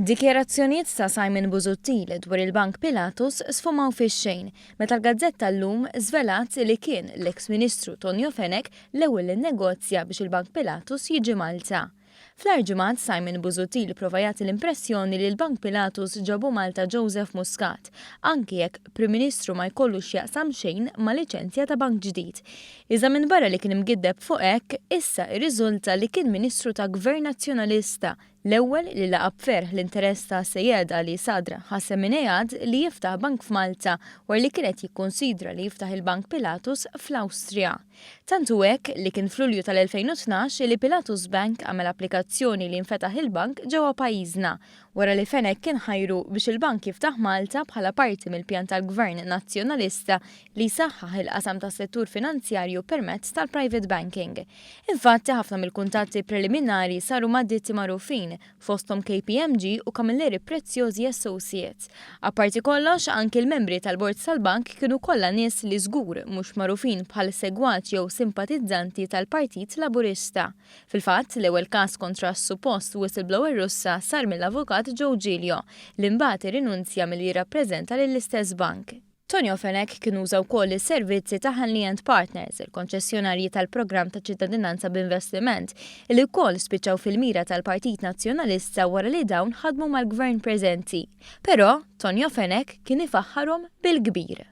Dikjarazzjonijiet ta' Simon Busuttil dwar il-Bank Pilatus sfumaw fix-xejn meta l-gazzetta Llum żvelat li kien l-eks Ministru Tonio Fenech l-ewwel li nnegozja biex il-Bank Pilatus jiġi Malta. Fl-agħar ġimgħat Simon Busuttil prova jagħti l-impressjoni li l-Bank Pilatus ġabu Malta Joseph Muscat, anki jekk Prim Ministru ma jkollu x'jaqsam xejn ma' liċenzja ta' bank ġdid. Iżda minbarra li kien imgiddeb fuq hekk, issa irriżulta li kien Ministru ta' Gvern Nazzjonalista L-ewwel li laqa' b'ferħ l-interess ta' Seyed Ali Sadr Hasseminejad li jiftaħ bank f'Malta wara li kien qed jikkunsidra li jiftaħ il-Bank Pilatus fl-Awstrija. Tant hu hekk li kien f'Lulju tal-2012 li Pilatus Bank għamel applikazzjoni li jinfetaħ il-bank ġewwa pajjiżna wara li Fenech kien ħajru biex il-bank jiftaħ Malta bħala parti mill-pjan tal-Gvern Nazzjonalista li jsaħħaħ il-qasam tas-settur finanzjarju permezz tal-private banking. Infatti, ħafna mill-kuntatti preliminari saru ma' ditti magħrufin, fosthom KPMG u Camilleri Preziosi Associates. Apparti kollox, anki l-membri tal-bord tal-bank kienu kollha nies li żgur mhux magħrufin bħal segwaċi jew simpatizzanti tal-Partit Laburista. Fil-fatt, l-ewwel każ kontra s-suppost whistleblower Russa sar mill-Avukat Joe Giglio, li mbagħad irrinunzja milli jirrappreżenta lill-istess bank. Tonio Fenech kien uża wkoll is-servizzi ta' Henley and Partners, il-konċessjonarji tal-programm ta' ċittadinanza b'investiment, li wkoll spiċċaw fil-mira tal-Partit Nazzjonalista wara li dawn ħadmu mal-Gvern preżenti. Però, Tonio Fenech kien ifaħħarhom bil-kbir.